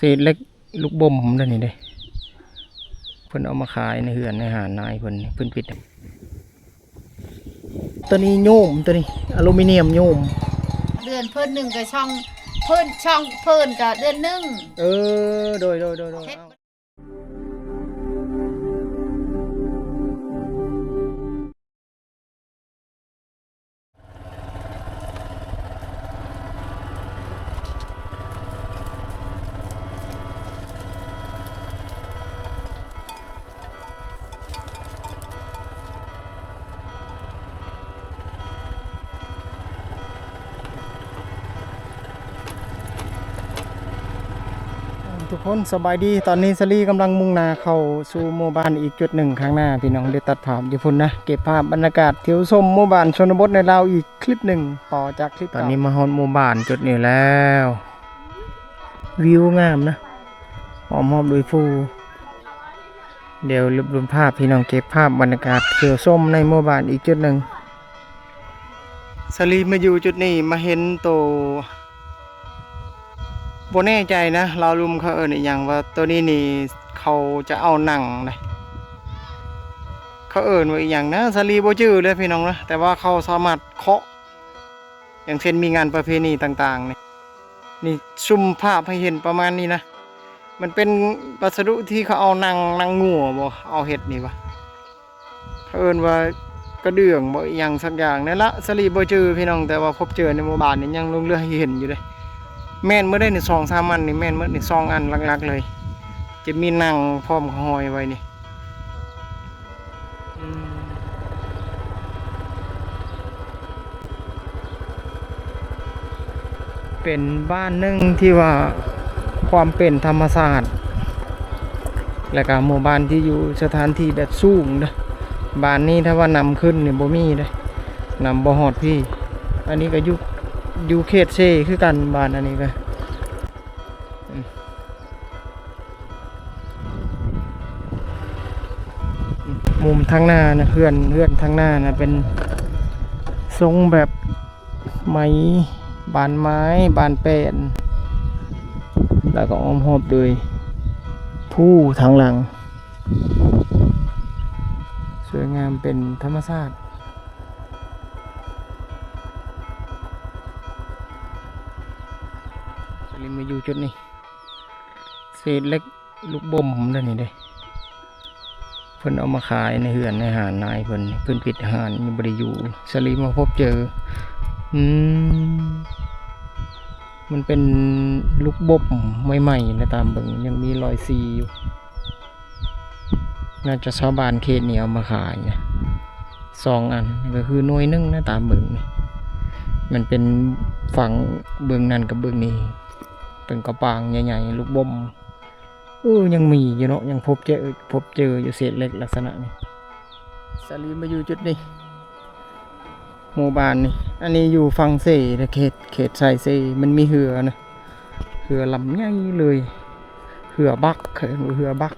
ເສດເຫຼັກລູກບົມເດ້ນີ້ເດ້ ເພິ່ນເອົາມາຂາຍໃນເຮືອນໃນຮ້ານນາຍເພິ່ນ ເພິ່ນປິດ. ຕົວນີ້ໂຍມ ຕົວນີ້ອາລູມີນຽມໂຍມ. ເດືອນເພິ່ນໜຶ່ງກໍຊ່ອງ ເພິ່ນຊ່ອງເພິ່ນກໍເດືອນໜຶ່ງ. ເອີ ໂດຍ ໂດຍ ໂດຍ ໂດຍ. ທຸກຄົນສະບາຍດີ. ຕອນນີ້ສາລີກຳລັງມຸ່ງໜ້າເຂົ້າສູ່ໝູ່ບ້ານອີກຈຸດໜຶ່ງຂ້າງໜ້າ ພີ່ນ້ອງ. ໄດ້ຕັດພາບຢູ່ພຸ້ນນະ ເກັບພາບບັນຍາກາດທ່ຽວຊົມໝູ່ບ້ານຊົນນະບົດໃນລາວອີກຄລິບໜຶ່ງ ຕໍ່ຈາກຄລິບເກົ່າ. ຕອນນີ້ມາຮອດໝູ່ບ້ານຈຸດນີ້ແລ້ວ ວິວງາມນະ ອ້ອມຮອບໂດຍພູ. ດຽວລວບລວມພາບ ພີ່ນ້ອງ ເກັບພາບບັນຍາກາດທ່ຽວຊົມໃນໝູ່ບ້ານອີກຈຸດໜຶ່ງ. ສາລີມາຢູ່ຈຸດນີ້ ມາເຫັນໂຕ ບໍ່ແນ່ໃຈນະ ລາວລຸ່ມເຂົາເອີ້ນອີ່ຫຍັງ ວ່າໂຕນີ້ນີ້ເຂົາຈະເອົານັ່ງນະ ເຂົາເອີ້ນວ່າອີ່ຫຍັງນະ ສາລີບໍ່ຈື່ເລີຍ ພີ່ນ້ອງນະ. ແຕ່ວ່າເຂົາສາມາດເຄາະ ຢ່າງເຊັ່ນມີງານປະເພນີຕ່າງໆນີ້ ນີ້ຊຸມພາບໃຫ້ເຫັນປະມານນີ້ນະ. ມັນເປັນວັດສະດຸທີ່ເຂົາເອົານັ່ງ ນັ່ງງົວບໍ່ ເອົາເຮັດນີ້ຫວາ ເຂົາເອີ້ນວ່າກະເດື່ອງບໍ່ ອີ່ຫຍັງສັກຢ່າງນີ້ລະ ສາລີບໍ່ຈື່ ພີ່ນ້ອງ. ແຕ່ວ່າພົບເຈີໃນໝູ່ບ້ານນີ້ຍັງຫຼົງເຫຼືອໃຫ້ເຫັນຢູ່ເດ້. ແມ່ນໝົດເດ້ນີ້ ສອງສາມອັນນີ້ແມ່ນໝົດນີ້ ສອງອັນຫຼັກໆເລີຍ ຈະມີນັ່ງພ້ອມເຂົາຫ້ອຍໄວ້ນີ້. ເປັນບ້ານໜຶ່ງທີ່ວ່າຄວາມເປັນທຳມະຊາດ ແລ້ວກະໝູ່ບ້ານທີ່ຢູ່ສະຖານທີ່ແບບສູງເດີ້. ບ້ານນີ້ຖ້າວ່ານ້ຳຂຶ້ນນີ້ບໍ່ມີເດ້ ນ້ຳບໍ່ຮອດພີ້. ອັນນີ້ກະຢູ່ ຢູ່ເຂດເຊຄືກັນ ບ້ານອັນນີ້ກະ ມຸມທາງໜ້ານະ ເຮືອນ ເຮືອນທາງໜ້ານະ ເປັນຊົງແບບໄມ້ ບານໄມ້ ບານແປ້ນ ແລ້ວກໍອ້ອມຮອບໂດຍພູທາງຫຼັງ ສວຍງາມເປັນທຳມະຊາດ. ສາລີມາຢູ່ຈຸດນີ້ ເສດເຫຼັກລູກບົມເດ້ນີ້ເດ້ ເພິ່ນເອົາມາຂາຍໃນເຮືອນໃນຮ້ານນາຍເພິ່ນ ເພິ່ນປິດຮ້ານ ຍັງບໍ່ໄດ້ຢູ່. ສາລີມາພົບເຈີ ອືມ ມັນເປັນລູກບົມໃໝ່ໆນະ ຕາມເບິ່ງຍັງມີລອຍສີຢູ່. ໜ້າຈະຊາວບ້ານເຂດນີ້ເອົາມາຂາຍນະ ສອງອັນ ກໍຄືໜ່ວຍໜຶ່ງນະ ຕາມເບິ່ງນີ້ ມັນເປັນຝັ່ງເບື້ອງນັ້ນກັບເບື້ອງນີ້ ເປັນກະປາງໃຫຍ່ໆ ລູກບົມ. ເອີ ຍັງມີຢູ່ເນາະ ຍັງພົບເຈີ ພົບເຈີຢູ່ເສດເຫຼັກລັກສະນະນີ້. ສາລີມາຢູ່ຈຸດນີ້ ໝູ່ບ້ານນີ້ ອັນນີ້ຢູ່ຝັ່ງເຊ ເຂດ ເຂດຊາຍເຊ ມັນມີເຮືອນະ ເຮືອລຳໃຫຍ່ເລີຍ ເຮືອບັກ ເຂົາເອີ້ນວ່າເຮືອບັກ.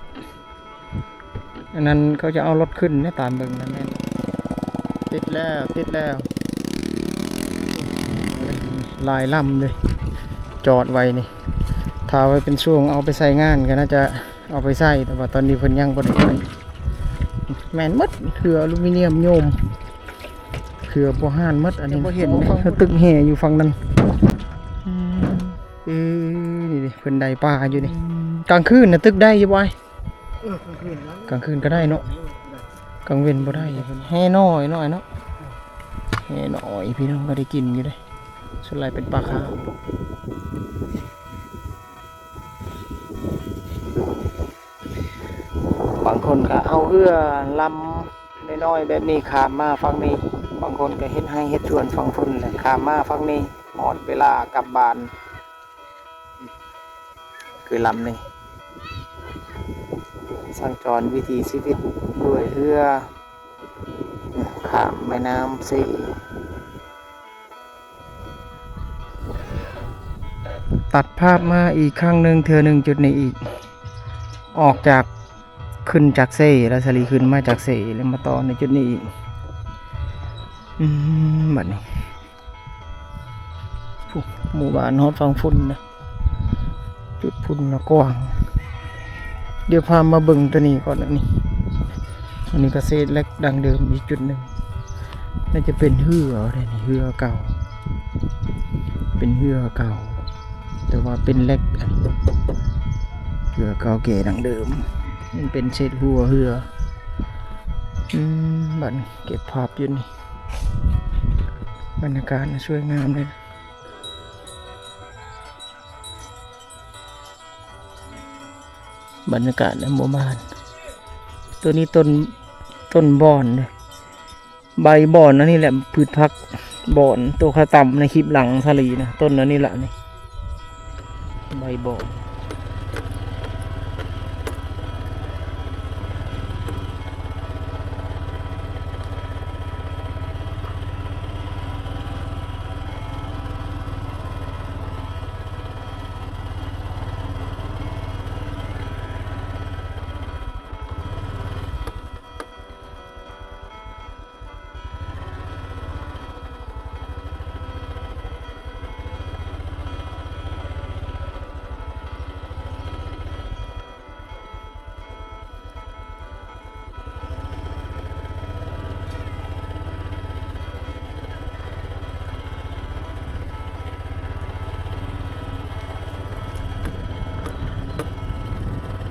ອັນນັ້ນເຂົາຈະເອົາລົດຂຶ້ນນະ ຕາມເບິ່ງນະ. ແມ່ນ ຕິດແລ້ວ ຕິດແລ້ວ ຫຼາຍລຳເລີຍ ຈອດໄວ້ນີ້. ຖ້າໄວ້ເປັນຊ່ວງເອົາໄປໃຊ້ງານກໍໜ້າຈະເອົາໄປໃຊ້ ແຕ່ວ່າຕອນນີ້ເພິ່ນຍັງບໍ່ໄດ້ໃຊ້. ແມ່ນໝົດ ເຮືອອາລູມີນຽມໂຍມ ເຮືອໂບຮານໝົດ. ອັນນີ້ບໍ່ເຫັນເດ້ ຕຶກແຮ່ຢູ່ຝັ່ງນັ້ນ. ອືມ ເອີ ນີ້ເດ້ ເພິ່ນໄດ້ປາຢູ່ນີ້. ອືມ ກາງຄືນນະຕຶກໄດ້ຢູ່ບໍ່ອ້າຍ? ເອີ ກາງຄືນນະ ກາງຄືນກໍໄດ້ເນາະ ເອີ ໄດ້ ກາງເວັນບໍ່ໄດ້. ແຮ່ນ້ອຍໆເນາະ ແຮ່ນ້ອຍ ພີ່ນ້ອງກໍໄດ້ກິນຢູ່ເດ້ ສ່ວນຫຼາຍເປັນປາຄາບ. ບາງຄົນກໍເອົາເຮືອລຳນ້ອຍໆແບບນີ້ຂ້າມມາຝັ່ງນີ້ ບາງຄົນກໍເຮັດໄຮ່ເຮັດສວນຝັ່ງພຸ້ນ ແລ້ວຂ້າມມາຝັ່ງນີ້ ຮອດເວລາກັບບ້ານ. ຄືລຳນີ້ ສັນຈອນວິຖີຊີວິດດ້ວຍເຮືອ ຂ້າມແມ່ນ້ຳເຊ. ຕັດພາບມາອີກຄັ້ງໜຶ່ງ ເທື່ອໜຶ່ງຈຸດນີ້ອີກ ອອກຈາກ ຂຶ້ນຈາກເຊ ແລ້ວສາລີຂຶ້ນມາຈາກເຊ ແລ້ວມາຕໍ່ໃນຈຸດນີ້ອີກ. ອືມ ບັດນີ້ ຜູ້ ໝູ່ບ້ານຮອດຝັ່ງພຸ້ນນະ ຈ ພຸ້ນນະກວ້າງ. ດຽວພາມາເບິ່ງຕົວນີ້ກ່ອນ. ອັນນີ້ ອັນນີ້ກໍເສດເຫຼັກດັ້ງເດີມອີກຈຸດໜຶ່ງ. ໜ້າຈະເປັນເຮືອໄດ໋ນີ້ ເຮືອເກົ່າ ເປັນເຮືອເກົ່າ ແຕ່ວ່າເປັນເຫຼັກ ເຮືອເກົ່າແກ່ດັ້ງເດີມ. ມັນເປັນເສດຫົວເຮືອ. ອືມ ບັດນີ້ເກັບພາບຢູ່ນີ້ ບັນຍາກາດສວຍງາມເດ້. ບັນຍາກາດໃນໝູ່ບ້ານ. ໂຕນີ້ຕົ້ນ ຕົ້ນບອນເດ້ ໃບບອນ. ອັນນີ້ແຫຼະພືດຜັກບອນ ໂຕເຂົາຕຳໃນຄລິບຫຼັງສາລີນະ ຕົ້ນອັນນີ້ລະນີ້ ໃບບອນ.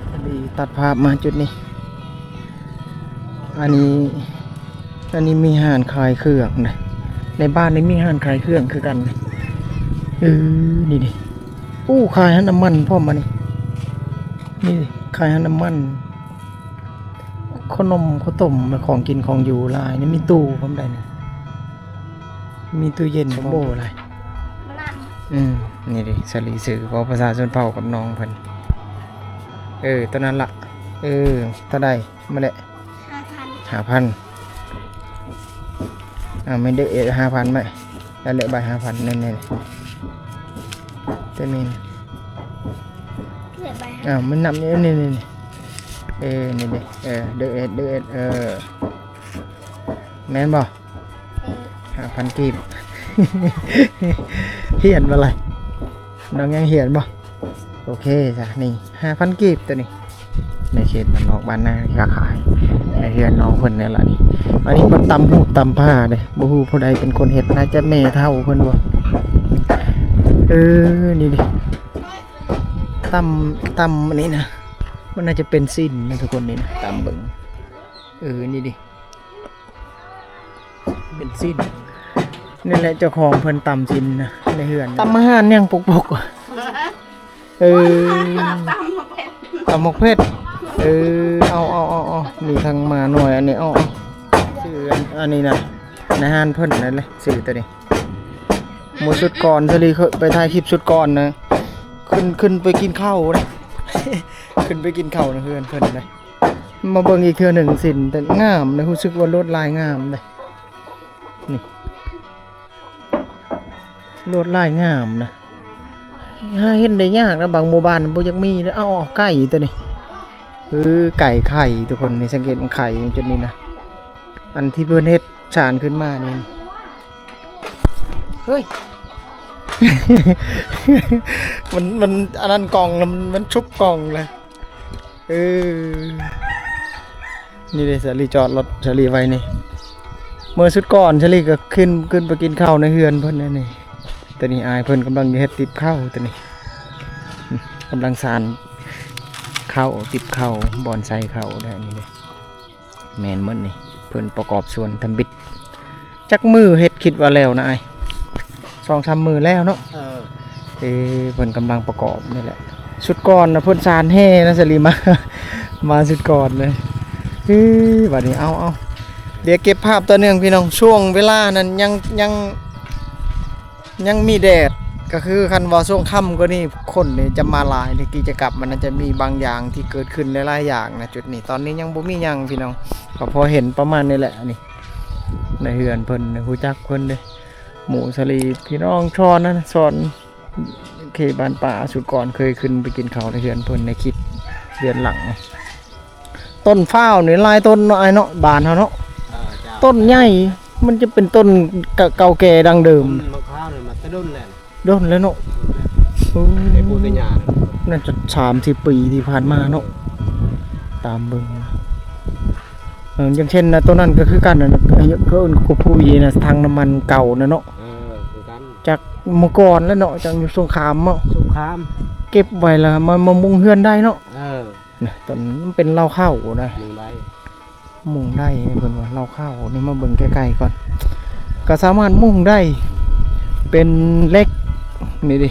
ພໍດີຕັດພາບມາຈຸດນີ້. ອັນນີ້ ອັນນີ້ມີຮ້ານຂາຍເຄື່ອງເດ້ ໃນບ້ານນີ້ມີຮ້ານຂາຍເຄື່ອງຄືກັນ. ເອີ ນີ້ເດ້ ໂອ້ ຂາຍຮ້ານນ້ຳມັນພ້ອມ. ອັນນີ້ ນີ້ເດ້ ຂາຍຮ້ານນ້ຳມັນ ເຂົ້າໜົມ ເຂົ້າຕົ້ມ ຂອງກິນຂອງຢູ່ຫຼາຍນີ້. ມີຕູ້ພ້ອມໃດນີ້ ມີຕູ້ເຢັນພ້ອມ. ໂອ້ ຫຼາຍ. ອືມ ນີ້ເດ້ ສາລີຊື້ ເວົ້າພາສາຊົນເຜົ່າກັບນ້ອງເພິ່ນ. ເອີ ຕົວນັ້ນລະ. ເອີ ເທົ່າໃດ? ມາແຫຼະ ຫ້າພັນ ຫ້າພັນ. ອ່າ ແມ່ນເດີ ເອີ ຫ້າພັນ ມາ ນັ້ນແຫຼະ ໃບຫ້າພັນ ແນ່ໆ ແຕ່ແມ່ນ ເລືອກໃບຫ້າ ອ້າວ ມັນນັບນີ້ ນີ້ໆ ເອີ ນີ້ເດ້ ເອີ ເດີ ເອັດ ເດີ ເອັດ ເອີ ແມ່ນບໍ່? ເອີ ຫ້າພັນກີບ. ຮຽນບໍ່ລະ? ນ້ອງຍັງຮຽນບໍ່? ໂອເຄຈ້ະ ນີ້ຫ້າພັນກີບຕົວນີ້ ໃນເຂດບ້ານນອກບ້ານນາ ຄ້າຂາຍໃນເຮືອນນ້ອງເພິ່ນນີ້ລະນີ້. ອັນນີ້ເພິ່ນຕຳຫູກຕຳຜ້າເດ້ ບໍ່ຮູ້ຜູ້ໃດເປັນຄົນເຮັດ ໜ້າຈະແມ່ເຖົ້າເພິ່ນບໍ່. ເອີ ນີ້ເດ້ ຕຳ ຕຳອັນນີ້ນະ ມັນໜ້າຈະເປັນຊີ້ນນະທຸກຄົນ ນີ້ນະ ຕຳເບິ່ງ. ເອີ ນີ້ເດ້ ເປັນຊີ້ນ ນີ້ແຫຼະເຈົ້າຂອງເພິ່ນຕຳຊີ້ນນະ ໃນເຮືອນ ຕຳອາຫານຫຍັງປົກໆ. ເອີ ຕຳໝາກເຜັດ ຕຳໝາກເຜັດ. ເອີ ເອົາໆໆໆ ມີທັງໝານ້ອຍ ອັນນີ້ ເອົາໆ ຊື່ອັນ ອັນນີ້ນະ ໃນຮ້ານເພິ່ນນັ້ນແຫຼະ ຊື່ຕົວນີ້. ມື້ຊຸດກ່ອນ ສາລີເຄີຍໄປຖ່າຍຄລິບຊຸດກ່ອນນະ ຂຶ້ນ ຂຶ້ນໄປກິນເຂົ້າເດ້ ຂຶ້ນໄປກິນເຂົ້າໃນເຮືອນເພິ່ນເດ້. ມາເບິ່ງອີກເທື່ອໜຶ່ງ ຊີ້ນ ແຕ່ງາມເດ້ ຮູ້ສຶກວ່າລວດລາຍງາມເດ້ ນີ້ ລວດລາຍງາມນະ ຫາເຫັນໄດ້ຍາກນະ ບາງໝູ່ບ້ານບໍ່ຢາກມີເດ້. ເອົາ ເອົາ ໄກ່ຕົວນີ້ ເອີ ໄກ່ໄຂ່ທຸກຄົນ ນີ້ ສັງເກດມັນໄຂ່ຈຸດນີ້ນະ ອັນທີ່ເພິ່ນເຮັດສານຂຶ້ນມານີ້. ເຮີ້ຍ ມັນ ມັນອັນນັ້ນກ່ອງ ມັນ ມັນຊຸບກ່ອງລະ. ເອີ ນີ້ເດ້ ສາລີຈອດລົດສາລີໄວ້ນີ້. ເມື່ອຊຸດກ່ອນສາລີກໍຂຶ້ນ ຂຶ້ນໄປກິນເຂົ້າໃນເຮືອນເພິ່ນນີ້. ຕອນນີ້ອ້າຍເພິ່ນກຳລັງເຮັດຕິບເຂົ້າ ຕອນນີ້ ກຳລັງສານເຂົ້າ ຕິບເຂົ້າ ບ່ອນໃສ່ເຂົ້າໄດ້ນີ້ເດ້. ແມ່ນໝົດນີ້ ເພິ່ນປະກອບສ່ວນທຳອິດ. ຈັກມື້ເຮັດ ຄິດວ່າແລ້ວນະອ້າຍ? ສອງສາມມື້ແລ້ວເນາະ. ເອີ ເອີ ເພິ່ນກຳລັງປະກອບນີ້ແຫຼະ. ຊຸດກ່ອນນະ ເພິ່ນສານແຮ່ນະ ສາລີມາ ມາຊຸດກ່ອນເລີຍ. ເອີ ບັດນີ້ ເອົາ ເອົາ ດຽວເກັບພາບຕໍ່ເນື່ອງພີ່ນ້ອງ. ຊ່ວງເວລານັ້ນຍັງ ຍັງ ຍັງມີແດດ ກໍຄືຄັນວ່າຊ່ວງຄ່ຳກວ່ານີ້ ຄົນນີ້ຈະມາຫຼາຍເດ້ ກິດຈະກຳມັນອາດຈະມີບາງຢ່າງທີ່ເກີດຂຶ້ນຫຼາຍໆຢ່າງນະຈຸດນີ້. ຕອນນີ້ຍັງບໍ່ມີຫຍັງພີ່ນ້ອງ ກໍພໍເຫັນປະມານນີ້ແຫຼະ. ອັນນີ້ໃນເຮືອນເພິ່ນ ຮູ້ຈັກເພິ່ນເດ້ ໝູ່ສາລີ ພີ່ນ້ອງຊອນນະ ຊອນເຂດບ້ານປ່າ ຊຸດກ່ອນເຄີຍຂຶ້ນໄປກິນເຂົ້າໃນເຮືອນເພິ່ນໃນຄລິບເດືອນຫຼັງ. ຕົ້ນພ້າວນີ້ຫຼາຍຕົ້ນເນາະອ້າຍເນາະ ບ້ານເຮົາເນາະ. ເອີ ເຈົ້າ ຕົ້ນໃຫຍ່ ມັນຈະເປັນຕົ້ນເກົ່າແກ່ດັ້ງເດີມ. ຕົ້ນມະພ້າວນີ້ມາແຕ່ດົນແລ້ວ ດົນແລ້ວເນາະ. ໂອ້ ໄດ້ປູກແຕ່ຫຍ້າ. ໜ້າຈະສາມສິບປີທີ່ຜ່ານມາເນາະ ຕາມເບິ່ງ ເອີ ຢ່າງເຊັ່ນ ໂຕນັ້ນກໍຄືກັນນະ ເອີ້ນກົບປຸ້ຍນະ ຖັງນ້ຳມັນເກົ່ານະເນາະ ເອີ ຄືກັນ ຈາກເມື່ອກ່ອນແລ້ວເນາະ ຈາກຢູ່ສົງຄາມເນາະ ສົງຄາມ ເກັບໄວ້ລະມາ ມາມຸງເຮືອນໄດ້ເນາະ ເອີ ນະ ຕອນນັ້ນມັນເປັນເລົ້າເຂົ້ານະ ມຸງໄດ້ ມຸງໄດ້ເພິ່ນວ່າ ເລົ້າເຂົ້ານີ້ ມາເບິ່ງໃກ້ໆກ່ອນ ກໍສາມາດມຸງໄດ້ ເປັນເຫຼັກ ນີ້ເດ້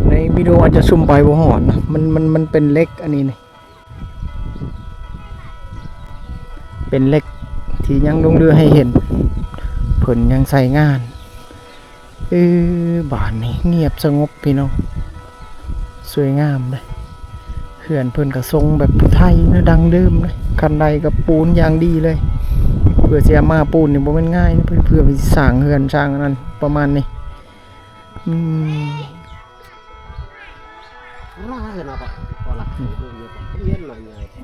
ໃນວິດີໂອອາດຈະຊູມໄປບໍ່ຮອດນະ ມັນ ມັນ ມັນເປັນເຫຼັກ ອັນນີ້ນີ້ ເປັນເຫຼັກທີ່ຍັງຫຼົງເຫຼືອໃຫ້ເຫັນ ເພິ່ນຍັງໃຊ້ງານ. ເອີ ບ້ານນີ້ງຽບສະຫງົບພີ່ນ້ອງ ສວຍງາມເດ້ ເຮືອນເພິ່ນກໍຊົງແບບໄທນະ ດັ້ງເດີມເດ້ ຄັນໄດກໍປູນຢ່າງດີເລີຍ ເພື່ອຊິເອົາມາປູນນີ້ບໍ່ແມ່ນງ່າຍ ເພື່ອ ເພື່ອຊິສ້າງເຮືອນສ້າງອັນນັ້ນປະມານນີ້ ອືມ.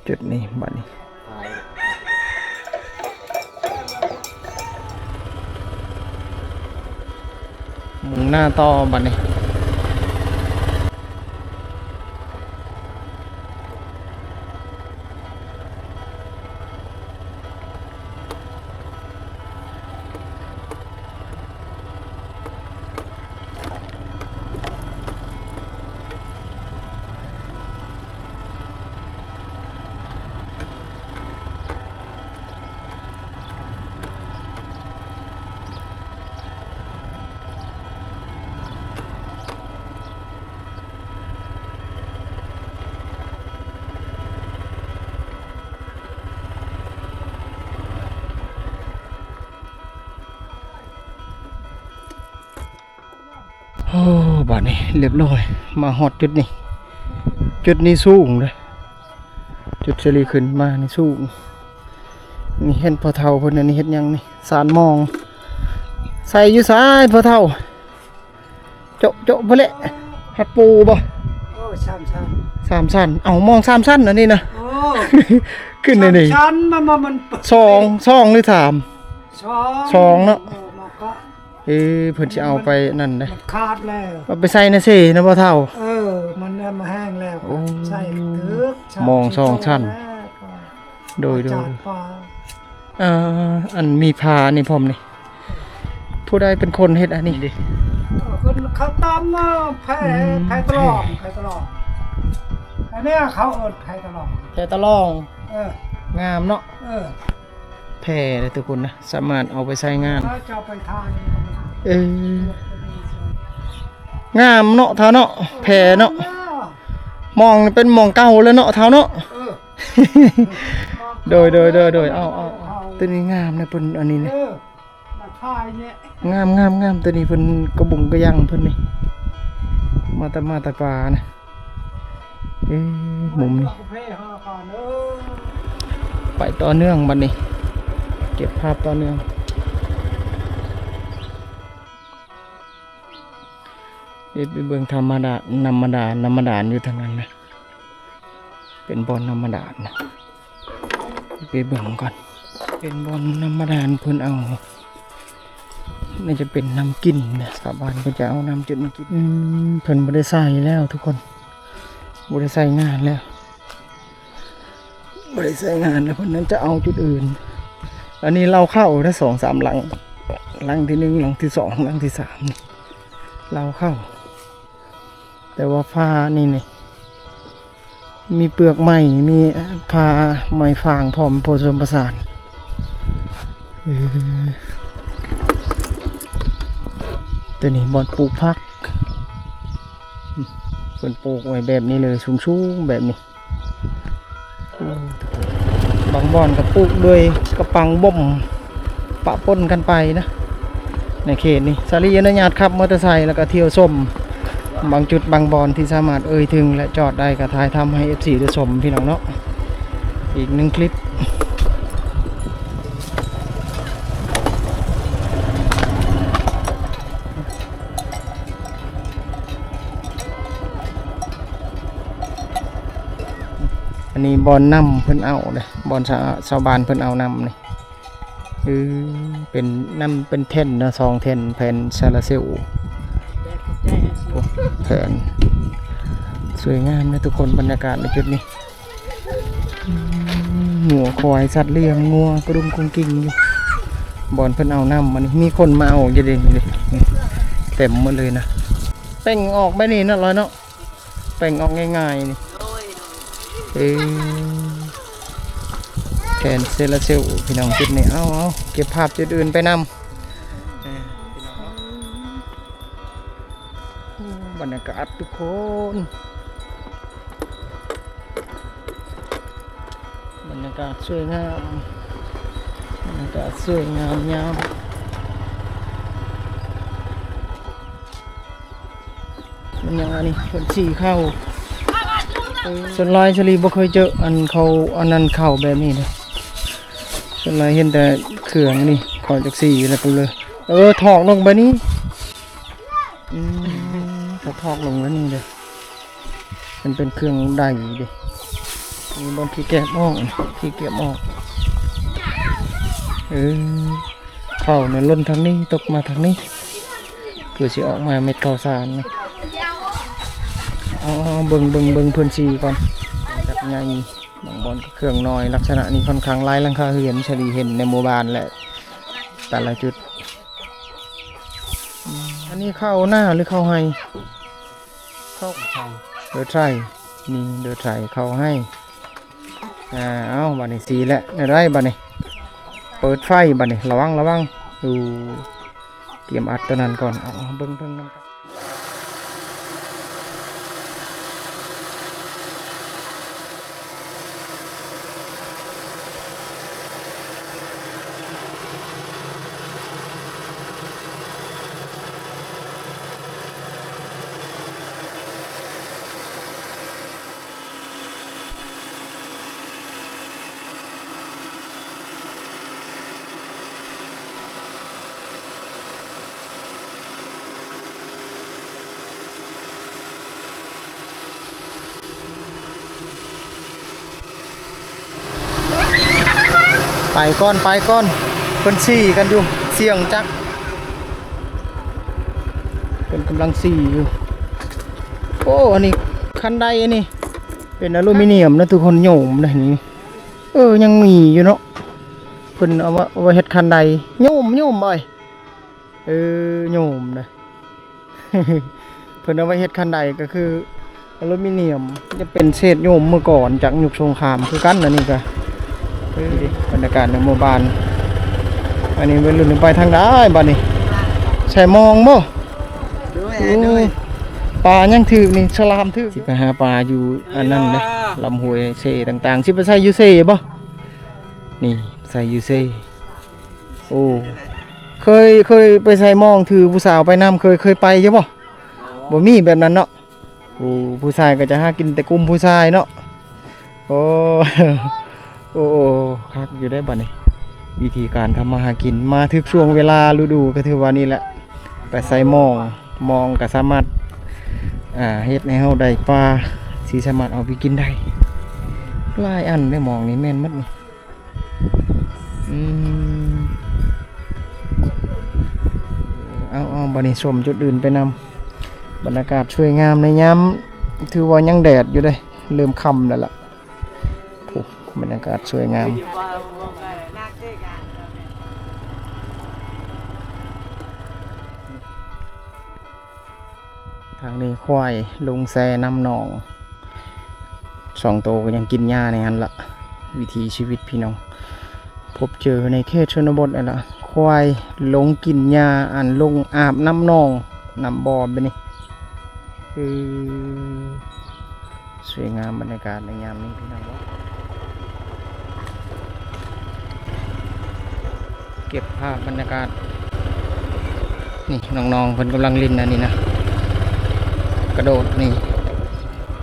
ຈຸດນີ້ ບາດນີ້ ມຸ່ງໜ້າຕໍ່ບາດນີ້. ໂອ້ ບາດນີ້ລຽບລ້ອຍ ມາຮອດຈຸດນີ້ ຈຸດນີ້ສູງເດ້ ຈຸດສາລີຂຶ້ນມານີ້ສູງ ນີ້ເຫັນພໍ່ເຖົ້າເພິ່ນ ອັນນີ້ເຮັດຫຍັງນີ້ ສານໝອງ ໃສ່ຢູ່ໃສພໍ່ເຖົ້າ? ໂຈະ ໂຈະ ພຸ້ນແຫຼະ ຮັດປູບໍ່? ໂອ້ ສາມຊັ້ນ ສາມຊັ້ນ ເອົ້າ ໝອງສາມຊັ້ນອັນນີ້ນະ ໂອ້ ຂຶ້ນໄດ້ນີ້ ສາມຊັ້ນ ມັນ ມັນ ມັນ ສອງ ສອງ ຫຼື ສາມ? ສອງ ສອງເນາະ ເອີ ມັນກໍ ເອີ ເພິ່ນຊິເອົາໄປນັ້ນເດ້ ມັນຂາດແລ້ວ ເອົາໄປໃສ່ໃນເຊນະບໍ່ເຖົ້າ? ເອີ ມັນ ມັນແຫ້ງແລ້ວ ໂອ້ ໃສ່ຖືກ ໝອງສອງຊັ້ນ ໂດຍ ໂດຍ ເອີ ອັນມີຜ້ານີ້ພ້ອມນີ້ ຜູ້ໃດເປັນຄົນເຮັດອັນນີ້? ເອີ ເພິ່ນເຂົາຕຳ ເອີ ແພ ອືມ ແພຕະຫຼອງ ແພຕະຫຼອງ ອັນນີ້ເຂົາເອີ້ນແພຕະຫຼອງ ແພຕະຫຼອງ ເອີ ງາມເນາະ ເອີ ແພເດ້ທຸກຄົນນະ ສາມາດເອົາໄປໃຊ້ງານ ເອີ ເຈົ້າໄປທານ ເອີ ງາມເນາະ ເຖົ້າເນາະ ແພເນາະ ເອີ ໝອງນີ້ເປັນໝອງເກົ່າແລ້ວເນາະ ເຖົ້າເນາະ ເອີ ໂດຍ ໂດຍ ໂດຍ ໂດຍ ເອົາ ເອົາ ເອົາ ໂຕນີ້ງາມນະ ເພິ່ນອັນນີ້ນະ ເອີ ມາຖ່າຍແຍະ ງາມ ງາມ ງາມ ໂຕນີ້ເພິ່ນກະບຸງກະຍັງເພິ່ນນີ້ ມາແຕ່ ມາແຕ່ປ່ານະ ເອີ ມຸມນີ້ ໄປຕໍ່ເນື່ອງບັດນີ້ ເກັບພາບຕໍ່ເນື່ອງ ເຮັດໄປເບິ່ງທຳມະດານ ນ້ຳມະດານ ນ້ຳມະດານຢູ່ທາງນັ້ນນະ ເປັນບ່ອນນ້ຳມະດານນະ ໄປເບິ່ງກ່ອນ ເປັນບ່ອນນ້ຳມະດານ ເພິ່ນເອົາ ໜ້າຈະເປັນນ້ຳກິນນະ ຊາວບ້ານເພິ່ນຈະເອົານ້ຳຈຸດນີ້ກິນ ອືມ ເພິ່ນບໍ່ໄດ້ໃຊ້ແລ້ວທຸກຄົນ ບໍ່ໄດ້ໃຊ້ງານແລ້ວ ບໍ່ໄດ້ໃຊ້ງານແລ້ວ ເພິ່ນນັ້ນຈະເອົາຈຸດອື່ນ ອັນນີ້ເລົ້າເຂົ້າໄດ້ສອງສາມຫຼັງ ຫຼັງທີໜຶ່ງ ຫຼັງທີສອງ ຫຼັງທີສາມ ເລົ້າເຂົ້າ ແຕ່ວ່າຝານີ້ນີ້ ມີເປືອກໄມ້ ມີຝາໄມ້ຟາງພ້ອມ ຜົນສະສົມປະສານ ເອີ ໂຕນີ້ບ່ອນປູກຜັກ ເພິ່ນປູກໄວ້ແບບນີ້ເລີຍ ສູງໆແບບນີ້ ບາງບ່ອນກໍປູກດ້ວຍກະປັງບົ່ມ ປະປົນກັນໄປນະ ໃນເຂດນີ້ ສາລີອະນຸຍາດຂັບມໍເຕີໄຊ ແລ້ວກໍທ່ຽວຊົມບາງຈຸດບາງບ່ອນທີ່ສາມາດເອີ່ຍເຖິງ ແລະ ຈອດໄດ້ ກໍຖ່າຍທຳໃຫ້ເອັຟຊີໄດ້ຊົມ ພີ່ນ້ອງເນາະ ອີກໜຶ່ງຄລິບ. ອັນນີ້ບ່ອນນ້ຳເພິ່ນເອົາເດ້ ບ່ອນຊາວ ຊາວບ້ານເພິ່ນເອົານ້ຳນີ້ ເອີ ເປັນນ້ຳ ເປັນແທ່ນເນາະ ສອງແທ່ນ ແຜ່ນໂຊລາເຊວ ແຜ່ນ ສວຍງາມເດ້ທຸກຄົນ ບັນຍາກາດໃນຈຸດນີ້. ອືມ ງົວຄວາຍ ສັດລ້ຽງ ງົວກະດຸມກຸງກິງຢູ່ ບ່ອນເພິ່ນເອົານ້ຳ. ອັນນີ້ມີຄົນມາເອົາຢູ່ເດ້ ນີ້ເດ້ ເຕັມໝົດເລີຍນະ. ເປັ່ງອອກແບບນີ້ເນາະ ລອຍເນາະ ເປັ່ງອອກງ່າຍໆນີ້. ເອີ ແຜງໂຊລາເຊວ ພີ່ນ້ອງ ຈຸດນີ້. ເອົາ ເອົາ ເກັບພາບຈຸດອື່ນໄປນຳ. ເອີ ພີ່ນ້ອງເນາະ ໂອ້ ບັນຍາກາດທຸກຄົນ ບັນຍາກາດສວຍງາມ ບັນຍາກາດສວຍງາມຍາມ ມັນຫຍັງອັນນີ້ ເພິ່ນສີເຂົ້າ. ເອີ ສ່ວນຫຼາຍສາລີບໍ່ເຄີຍເຈີອັນເຂົາ ອັນນັ້ນເຂົ້າແບບນີ້ເດ້. ສ່ວນຫຼາຍເຫັນແຕ່ເຄື່ອງນີ້ ເຂົາຈັກສີແລ້ວກໍເລີຍ ເອີ ຖອກລົງໄປນີ້. ອືມ ຖອກລົງໄປນີ້ເດ້ ມັນເປັນເຄື່ອງໄດເດ້. ມີບ່ອນຂີ້ແກບອອກ ຂີ້ແກບອອກ. ເອີ ເຂົ້ານີ້ຫຼົ່ນທາງນີ້ ຕົກມາທາງນີ້ ຄືຊິອອກມາເມັດເຂົ້າສານນີ້. ອໍ ເບິ່ງ ເບິ່ງ ເບິ່ງເພິ່ນສີກ່ອນ ຈັກໃຫຍ່. ບາງບ່ອນກໍເຄື່ອງນ້ອຍ ລັກສະນະນີ້ຄ່ອນຂ້າງຫຼາຍຫຼັງຄາເຮືອນ ສາລີເຫັນໃນໝູ່ບ້ານແຫຼະ ແຕ່ລະຈຸດ. ອືມ ອັນນີ້ເຂົ້ານາ ຫຼື ເຂົ້າໄຮ່? ເຂົ້າ ເດີໄທ ນີ້ເດີໄທ ເຂົ້າໄຮ່. ອ່າ ເອົາ ບາດນີ້ສີແລ້ວ ແນວໃດບາດນີ້? ເປີດໄຟບາດນີ້ ລະວັງ ລະວັງ ຢູ່ ກຽມອັດຕົວນັ້ນກ່ອນ. ເອົາ ເບິ່ງ ເບິ່ງນຳກັນ. ໄປກ່ອນ ໄປກ່ອນ ເພິ່ນສີກັນຢູ່ ສຽງຈັກ ເພິ່ນກຳລັງສີຢູ່. ໂອ້ ອັນນີ້ຄັນໄດ ອັນນີ້ເປັນອາລູມີນຽມນະທຸກຄົນ ໂຍມນະນີ້. ເອີ ຍັງມີຢູ່ເນາະ ເພິ່ນເອົາມາ ເອົາໄວ້ເຮັດຄັນໄດ ໂຍມ ໂຍມເອີຍ. ເອີ ໂຍມນະ ເພິ່ນເອົາໄວ້ເຮັດຄັນໄດ ກໍຄືອາລູມີນຽມ ຈະເປັນເສດໂຍມເມື່ອກ່ອນຈາກຍຸກສົງຄາມຄືກັນ. ອັນນີ້ກໍ ເອີ ບັນຍາກາດໃນໝູ່ບ້ານ. ອັນນີ້ໄວລຸ້ນໄປທາງໃດບາດນີ້? ໃສ່ມອງບໍ່? ໂດຍ ໂອ້ຍ ໂດຍ ປາຍັງຖືກນີ້ ສະຫຼາມຖືກ. ຊິໄປຫາປາຢູ່ອັນນັ້ນເດ້ ລຳຫ້ວຍເຊຕ່າງໆ. ຊິໄປໃສ່ຢູ່ເຊບໍ່? ນີ້ ໃສ່ຢູ່ເຊ. ໂອ້ ເຄີຍ ເຄີຍໄປໃສ່ມອງຖືຜູ້ສາວໄປນຳ ເຄີຍ ເຄີຍໄປຢູ່ບໍ່? ບໍ່ມີແບບນັ້ນເນາະ. ໂອ້ ຜູ້ຊາຍກໍຈະຫາກິນແຕ່ກຸ່ມຜູ້ຊາຍເນາະ. ໂອ້ ໂອ້ ໂອ້ ຄັກຢູ່ເດ້ບາດນີ້ ວິທີການທຳມາຫາກິນ. ມາຖືກຊ່ວງເວລາ ລະດູ ກໍຖືວ່ານີ້ແຫຼະ ໄປໃສ່ມອງ ມອງກໍສາມາດ ອ່າ ເຮັດໃຫ້ເຮົາໄດ້ປາ ຊິສາມາດເອົາໄປກິນໄດ້. ຫຼາຍອັນເດ້ ມອງນີ້ແມ່ນໝົດນີ້. ອືມ ເອົາ ເອົາ ບາດນີ້ຊົມຈຸດອື່ນໄປນຳ. ບັນຍາກາດສວຍງາມໃນຍາມ ຖືວ່າຍັງແດດຢູ່ເດ້ ເລີ່ມຄ່ຳແລ້ວລະ. ໂອ້ ບັນຍາກາດສວຍງາມ ທາງນີ້ຄວາຍລົງແຊ່ນ້ຳໜອງ ສອງໂຕກໍຍັງກິນຫຍ້າໃນຫັ້ນລະ. ວິຖີຊີວິດພີ່ນ້ອງ ພົບເຈີໃນເຂດຊົນນະບົດຫັ້ນລະ ຄວາຍລົງກິນຫຍ້າ ອັນ ລົງອາບນ້ຳໜອງ ນ້ຳບໍ່ແບບນີ້. ເອີ ສວຍງາມບັນຍາກາດໃນຍາມນີ້ພີ່ນ້ອງເນາະ. ເກັບພາບບັນຍາກາດ ນີ້ນ້ອງໆເພິ່ນກຳລັງຫຼິ້ນອັນນີ້ນະ ກະໂດດນີ້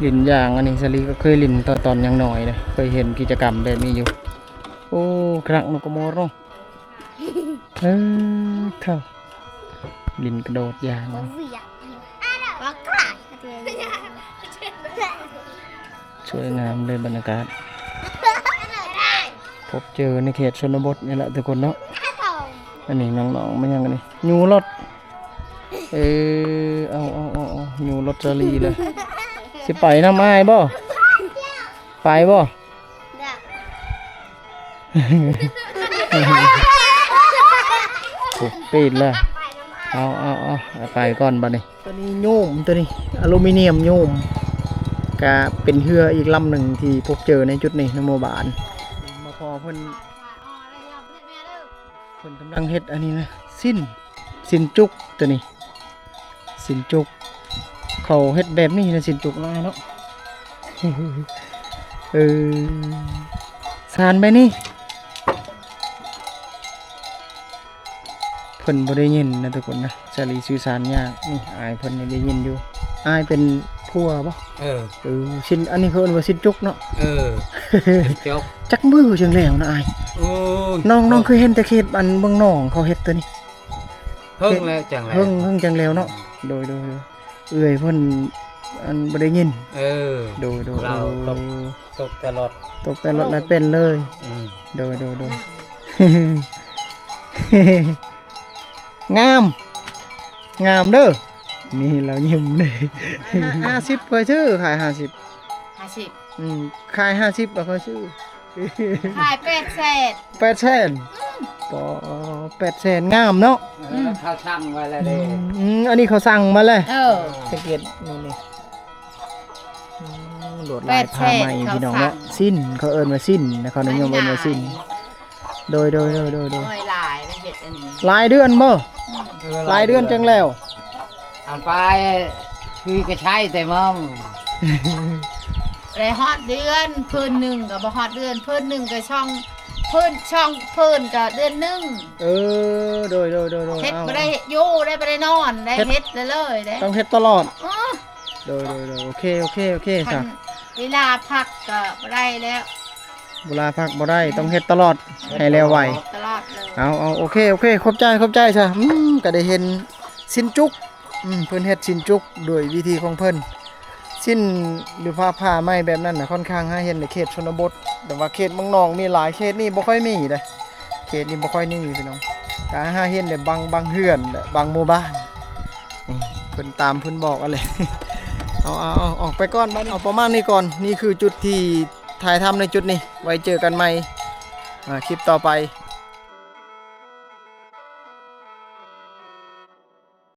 ຫຼິ້ນຢາງອັນນີ້. ສາລີກໍເຄີຍຫຼິ້ນຕອນ ຕອນຍັງນ້ອຍເດ້ ເຄີຍເຫັນກິດຈະກຳແບບນີ້ຢູ່. ໂອ້ ຄະນັກນົກກະມໍເນາະ. ເອີ ເຖົ້າ ຫຼິ້ນກະໂດດຢາງ. ສວຍງາມເລີຍບັນຍາກາດ ພົບເຈີໃນເຂດຊົນນະບົດນີ້ແຫຼະທຸກຄົນເນາະ. ອັນນີ້ນ້ອງໆ ມາຫຍັງອັນນີ້ ຍູ້ລົດ. ເອີ ເອົາ ເອົາ ເອົາ ເອົາ ຍູ້ລົດສາລີເລີຍ. ຊິ ໄປນຳອ້າຍບໍ່? ໄປບໍ່? ໂອ້ ປິດແລ້ວ. ເອົາ ເອົາ ເອົາ ໄປກ່ອນບັດນີ້. ຕົວນີ້ໂຍມ ຕົວນີ້ອາລູມີນຽມໂຍມ ກະເປັນເຮືອອີກລຳໜຶ່ງທີ່ພົບເຈີໃນຈຸດນີ້ ໃນໝູ່ບ້ານ. ມາພໍ້ເພິ່ນ ເພິ່ນກຳລັງເຮັດອັນນີ້ນະ ຊີ້ນ ຊີ້ນຈຸກຕົວນີ້ ຊີ້ນຈຸກ ເຂົາເຮັດແບບນີ້ນະ ຊີ້ນຈຸກນະເນາະ. ເອີ ສານແບບນີ້ ເພິ່ນບໍ່ໄດ້ຍິນນະທຸກຄົນນະ ສາລີສື່ສານຍາກ. ນີ້ອ້າຍເພິ່ນນີ້ໄດ້ຍິນຢູ່. ອ້າຍເປັນຜົວບໍ່? ເອີ ເອີ ຊີ້ນ ອັນນີ້ເຂົາເອີ້ນວ່າຊີ້ນຈຸກເນາະ. ເອີ ຈຸກ ຈັກມື້ຈັ່ງແລ້ວນະອ້າຍ? ໂອ້ຍ ນ້ອງ ນ້ອງເຄີຍເຫັນແຕ່ເຂດອັນເມືອງໜອງເຂົາເຮັດຕົວນີ້. ເຫິງແລ້ວຈັ່ງແລ້ວ ເຫິງ ເຫິງຈັ່ງແລ້ວເນາະ. ໂດຍ ໂດຍ ໂດຍ ເອື້ອຍເພິ່ນອັນບໍ່ໄດ້ຍິນ. ເອີ ໂດຍ ໂດຍ ເອີ ຕົກແຕ່ລົດ ຕົກແຕ່ລົດແລ້ວເປັນເລີຍ. ອືມ ໂດຍ ໂດຍ ໂດຍ ງາມ ງາມເດີ. ນີ້ລາວຍິ້ມເດີ. ຫ້າ ຫ້າສິບຂ້ອຍຊື້ ຂາຍຫ້າສິບ ຫ້າສິບ. ອືມ ຂາຍຫ້າສິບແລ້ວຂ້ອຍຊື້. ຂາຍແປດແສນ ແປດແສນ. ອືມ ປາ ແປດແສນ ງາມເນາະ. ເອີ ອືມ ເຂົາສັ່ງໄວ້ແລ້ວເດ້. ອືມ ອັນນີ້ເຂົາສັ່ງມາແລ້ວ. ເອີ ສັງເກດນີ້ ນີ້ ອືມ ລວດລາຍຜ້າໄໝພີ່ນ້ອງເນາະ. ສິ້ນ ເຂົາເອີ້ນວ່າສິ້ນນະ ເຂົານິຍົມເອີ້ນວ່າສິ້ນ. ໂດຍ ໂດຍ ໂດຍ ໂດຍ ໂດຍ ໂອ້ຍ ຫຼາຍເຮັດອັນນີ້ ຫຼາຍເດືອນບໍ່? ອືມ ເອີ ຫຼາຍເດືອນຈັ່ງແລ້ວ. ອັນປາຍຄືກະໃຊ້ແຕ່ມອງ ໄດ້ຮອດເດືອນ ພື້ນໜຶ່ງກໍບໍ່ຮອດເດືອນ ພື້ນໜຶ່ງກໍຊ່ອງ ພື້ນ ຊ່ອງ ພື້ນກໍເດືອນໜຶ່ງ. ເອີ ໂດຍ ໂດຍ ໂດຍ ໂດຍ ເຮັດ ເອົາ ບໍ່ໄດ້ຢູ່ໄດ້ ບໍ່ໄດ້ນອນໄດ້ ເຮັດ ເຮັດເລີຍເດ້ ຕ້ອງເຮັດຕະຫຼອດ. ເອີ ໂດຍ ໂດຍ ໂດຍ ໂອເຄ ໂອເຄ ໂອເຄ ຄັນ ຊະ ເວລາພັກກໍບໍ່ໄດ້ແລ້ວ ເວລາພັກບໍ່ໄດ້ ອືມ ຕ້ອງເຮັດຕະຫຼອດ ເຮັດ ໃຫ້ແລ້ວໄວ ຕະຫຼອດເລີຍ. ເອົາ ເອົາ ໂອເຄ ໂອເຄ ຂອບໃຈ ຂອບໃຈຊະ. ອືມ ກໍໄດ້ເຫັນຊີ້ນຈຸກ ອືມ ເພິ່ນເຮັດຊີ້ນຈຸກໂດຍວິທີຂອງເພິ່ນ. ຊີ້ນ ຫຼືວ່າຜ້າໄໝແບບນັ້ນນະ ຂ້ອນຂ້າງຫາເຫັນໃນເຂດຊົນນະບົດ ແຕ່ວ່າເຂດເມືອງໜອງມີຫຼາຍ ເຂດນີ້ບໍ່ຄ່ອຍມີເດ້. ເຂດນີ້ບໍ່ຄ່ອຍມີພີ່ນ້ອງ ກະຫາເຫັນແຕ່ບາງ ບາງເຮືອນ ແລະ ບາງໝູ່ບ້ານ. ອືມ ເພິ່ນຕາມເພິ່ນບອກຫັ້ນແຫຼະ. ເອົາ ເອົາ ເອົາ ອອກໄປກ່ອນບັດນີ້ ເອົາປະມານນີ້ກ່ອນ. ນີ້ຄືຈຸດທີ່ຖ່າຍທຳໃນຈຸດນີ້ ໄວ້ເຈີກັນໃໝ່ ອາ ຄລິບຕໍ່ໄປ.